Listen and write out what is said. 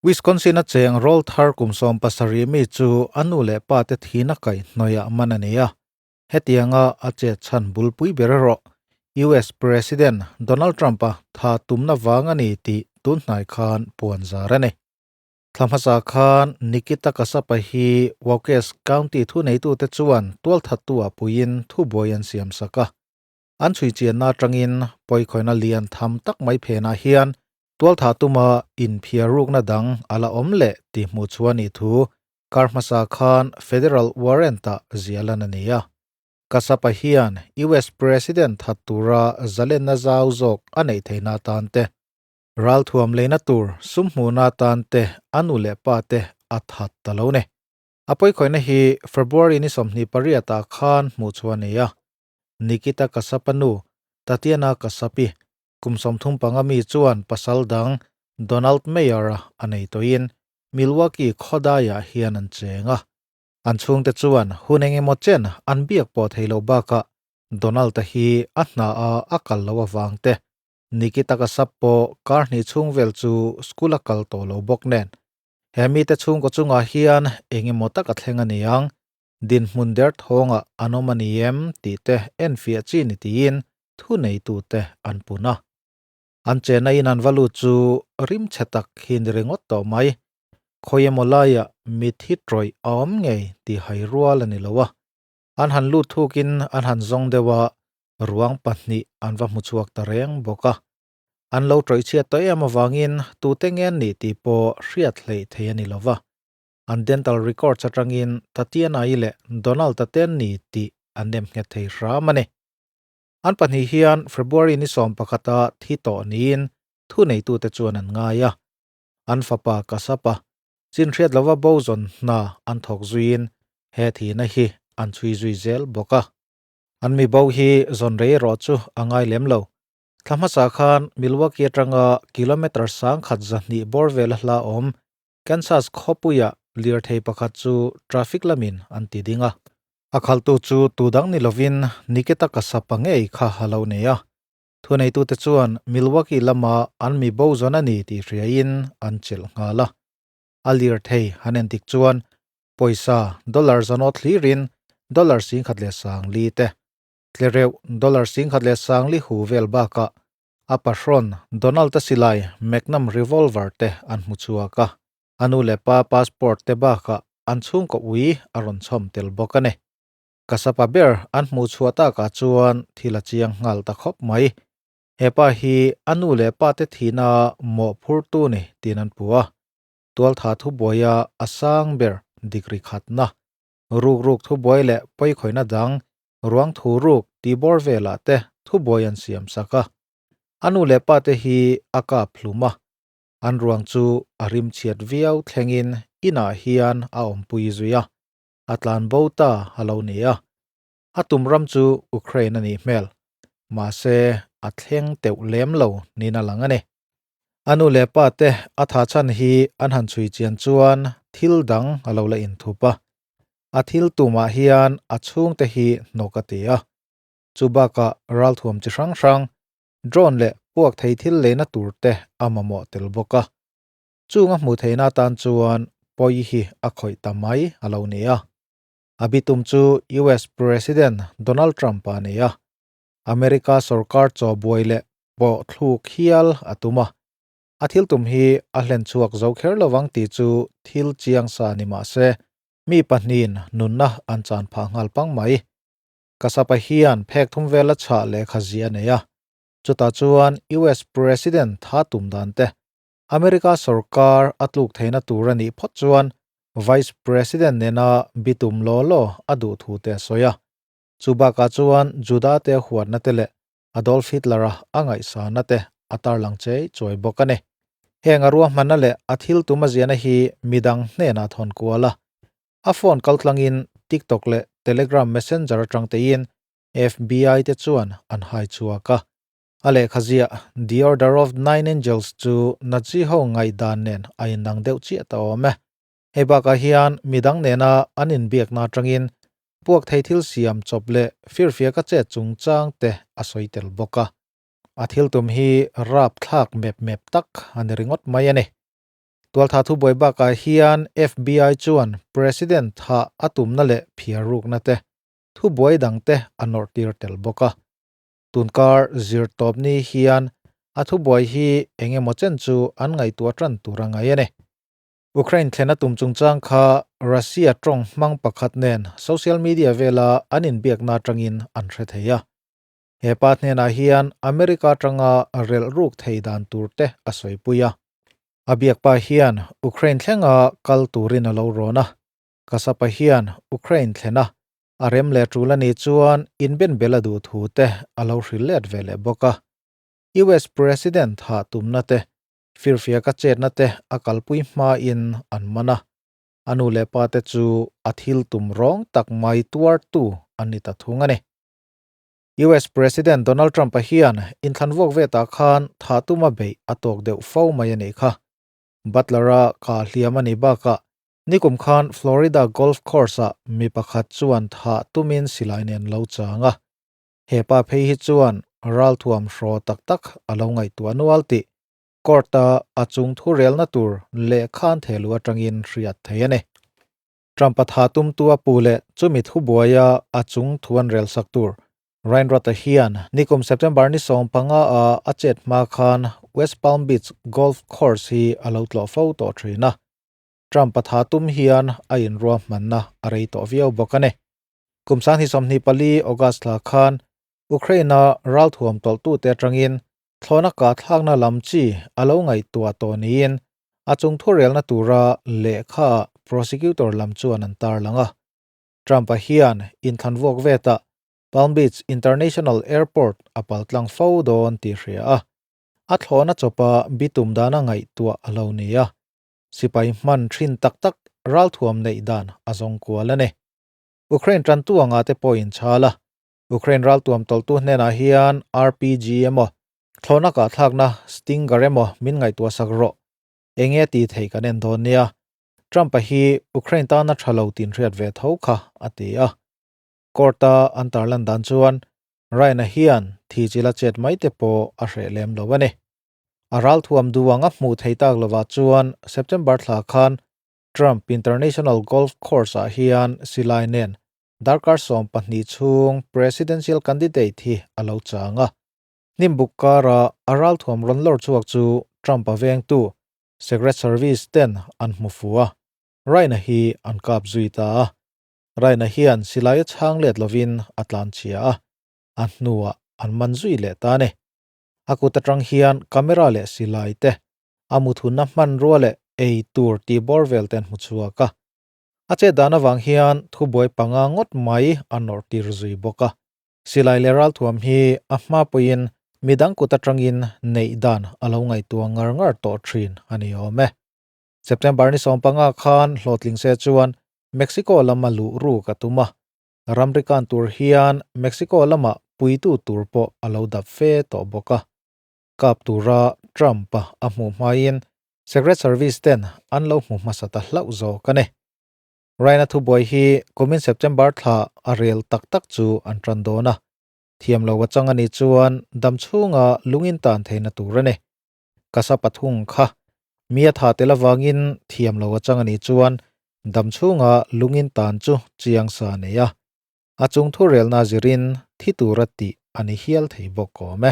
Wisconsin-a cheng rawlthar kum 70 mi chu a nu leh pa te thihna kaihhnawihah man a ni a. Hetianga a chet chhan bulpui ber erawh US President Donald Trump-a tha tumna vang a ni tih tun hnai khan puan zar a ni. Thla hmasa khan Nikita Kasapa hi Waukesha County thuneitute chuan tualthattu-ah puiin thubuai an siamsak a. An chhui chianna atangin pawikhawina lian tham tak mai phenah hian tualthah tuma inphiar rukna dang a la awm leh tih hmuh chhuah nih thu kar hmasa khan federal warrant-ah ziah lan a ni a. Kasapa hian US President that tura zalenna zau zawk a neih theihna atan te, ralthuam leina tur sum hmuhna atan te a nu leh pa te a that ta lo ni. A pawikhawihna hi February ni 28 ah khan hmuh chhuah a ni a. Nikita Kasapa nu, Tatiana Kasapi, kum 35 mi chuan pasal dang Donald Mayer-a a nei tawhin Milwaukee khawdaiah hian an cheng a. An chhungte chuan hun eng emaw chen an biak pawh thei loh bakah Donald-a hi a hna a a kal loh avang te, Nikita Kasap pawh kar hnih chhung vel chu school a kal tawh lo bawk nen. He mite chhungkaw chungah hian eng emaw tak a thleng a ni ang. Dinhmun der thawngah an awm a ni em tih te enfiah chi ni tiin thuneitute an pun a. An chenna in an va lut chu rim chhe tak hi ni ringawt tawh mai. Khawi emaw laiah mithi tawih a awm ngei tih hai rual a ni lo a. An han lut thukin an han zawng deuh a, ruang pahnih an va hmu chhuak ta reng bawk a. An lo tawih chhiat tawh em avangin tute nge an nih tih pawh hriat hleih thei a ni lo va. An dental records atangin Tatiana-i leh Donald-a te an ni tih an nem nghet thei hram a ni. An pahnih hian February ni 11-a thi tawh niin thuneitute chuan an ngai a. An fapa Kasapa, chinhriat lova bo zawn hna an thawk zuiin he thihna hi an chhui zui zel bawk a. An mi bo hi zawn rei erawh chu a ngai lem lo. Thla hmasa khan Milwaukee atanga kilometre 1200 bawr vela hla awm Kansas khawpuia lirthei pakhat chu traffic lamin an ti ding a. A khaltu chu tu dang ni lovin Nikita Kasapa ngei kha a lo nei a. Thuneitute chuan Milwaukee lama an mi bo zawn a ni tih hriain an chelh nghal a. A lirthei han en dik chuan pawisa dollar zanawt hlirin dollar 10,050 te, tlereuh dollar 10,050 hu vel bakah A pahrawn Donald-a silai Magnum revolver te an hmu chhuak a, a nu leh pa passport te bakah an chhungkaw ui a rawn chhawm tel bawk a ni. Kasapa ber an hmuh chhuah takah chuan thil a chiang nghal ta khawp mai. He pa hi a nu leh pa te thihna mawhphurtu ni tiin an pu a, tualtha thubuaia a sang ber degree khatna, rukruk thubuai leh pawikhawihna dang ruang thu ruk tih bawr velah te thubuai an siam sak a. A nu leh pa te hi a kap hlum a, an ruang chu a rim chhiat viau thlengin inah hian a awmpui zui a, a tlan bo ta a lo ni a. A tum ram chu Ukraine a nih hmel, mahse a thleng teuh lem lo niin a lang a ni. A nu leh pa te a tha chhan hi an han chhui chian chuan thil dang a lo la inthup a, A thil tumah hian a chhungte hi hnawk a ti a. Chu bakah ralthuam chi hrang hrang, drone leh puak thei thil leina tur te a mamawh tel bawk a. Chung a hmuh theihna atan chuan pawi hi a khawih ta mai a lo ni a. A bitum chu US President Donald Trump-a a ni a. America sorkar chaw buai leh pawh thluk hial a tum a. A thil tum hi a hlen chhuak zo kher lovang tih chu thil chiang sa ni mah se, mi pahnihin nunna an chan phah nghal pang mai. Kasapa hian phek thum vela chhah lehkha ziah a nei a, chutah chuan US President tha tum dan te, America sorkar a tluk theihna tur a nih phawt chuan Vice President nena bitum law law a duh thu te a sawi a. Chu bakah chuan Juda te huatna te leh Adolf Hitler-a a ngaihsana te a tarlang chei chuai bawk a ni. Heng a ruahmanna leh a thil tum a ziahna hi midang hnenah thawn kual a. A phone kaltlangin TikTok leh Telegram Messenger atang tein FBI te chuan an hai chhuak a. A lehkha ziah The Order of Nine Angels chu Nazi ho ngaihdan nen a inang deuh chiah ta awm e. Hei bakah hian midang nena an inbiakna atangin puak thei thil siam chawp leh firfiak a chet chungchang te a sawi tel bawk a. A thil tum hi rap thlak mep mep tak a ni ringawt mai a ni. Tualtha thubuai bakah hian FBI chuan President thah a tumna leh phiar rukna te, thubuai dangte a nawrhtir tel bawk a. Tunkar zirtawp ni hian a thubuai hi eng emaw chen chu an ngaihtuah tan tur a ngai a ni. Ukraine thlen a tum chungchang kha Russia tawng hmang pakhat nen social media vela an inbiakna atangin an hre thei a. He pa hnenah hian America atanga relh ruk thei dan tur te a sawipui a. A biak pa hian Ukraine thlenga kal turin a lo rawn a. Kasapa hian Ukraine thlen a, a rem leh tul a nih chuan inbenbel a duh thu te a lo hrilh let ve leh bawk a. US President hah tumna te Firfiaka chetna te a kalpui hmain an man a, a nu leh pa te chu a thil tum rawng tak mai tuartu an ni ta thung a ni. US President Donald Trump-a hian inthlan vuak vetah khan thah tuma beih a tawk deuh fo mai a nih kha. Butler-a kah hliam a nih bakah nikum khan Florida golf course-ah mi pakhat chuan thah tumin silai nen lo chang a. He pa phei hi chuan ralthuam hraw tak tak a lo ngaihtuah nual tih court-a a chung thurelna tur lehkhan thehluh atangin hriat thei a ni. Trump-a tha tumtu a pu leh chumi thubuaia a chung thu an relsak tur Ryan Roth-a hian nikum September ni 15 a a chet hma khan West Palm Beach Golf Course hi a lo tlawh fo tawh thin a. Trump-a tha tum hian a inruahmanna a rei tawh viau bawk a ni. Kum 2024 August thla khan Ukraine-a ralthuam tawlhtute atangin thlawhna kah thlakna lam chi a lo ngaihtuah tawh niin a chung thurelna tura lehkha prosecutor lam chuan an tarlang a. Trump-a hian inthlan vuak vetah Palm Beach International Airport a paltlang fo dawn tih hria a, a thlawhna chawpa bitum dana ngaihtuah a lo ni a. Sipai hman thin tak tak ralthuam neih dan a zawng kual a ni. Ukraine tantu anga te pawh inchhal a, Ukraine raltuam tawlhtu hnenah hian RPG emaw, thlawhna kahthlakna Stinger emaw min ngaihtuahsak rawh. Enge tih theih kan en dawn nia. Trump-a hi Ukraine tana tha lo tin hriat ve tho kha, a ti a. Court-a an tarlan dan chuan Ryan-a hian thi chila chet mai te pawh a hreh lem lo a ni. A ralthuam duh anga hmuh thei tak lovah chuan September thla khan Trump International Golf Course-ah hian silai nen darkar 12 chhung presidential candidate hi a lo chang a. Hnimbuk kara a ralthuam rawn lawr chhuak chu Trump-a vengtu Secret Service ten an hmu fu a, Ryan-a hi an kap zui ta a. Ryan-a hian silai a chhang let lovin a tlan chhia a, a hnuah an man zui leh ta a ni. A kut atang hian camera leh silai te, a muthunna hmanrua leh ei tur tih bawr vel te an hmu chhuak a. A chet dan avang hian thubuai panga ngawt mai a nawrh tir zui bawk a. Silai leh ralthuam hi a hma pawhin midang kut atangin neih dan a lo ngaihtuah ngar ngar tawh thin a ni awm e. September ni 15 khan hlawhtling se chuan Mexico lama luh ruk a tum a. Ramri kan tur hian Mexico lama puitu tur pawh a lo dap fe tawh bawk a. Kap tura Trump-a a hmuh hmain Secret Service ten an lo hmu hmasa ta hlauh zawk a ni. Ryan-a thubuai hi kumin September thla a rel tak tak chu an tan dawn a. Thiam lo a chang a nih chuan dam chhunga lungin tan theihna tur a ni. Kasa pathung kha mi a tha tel avangin thiam lo a chang a nih chuan dam chhunga lungin tan chu chiang sa a nei a. A chung thurelna zirin thi tura tih a ni hial thei bawk awm e.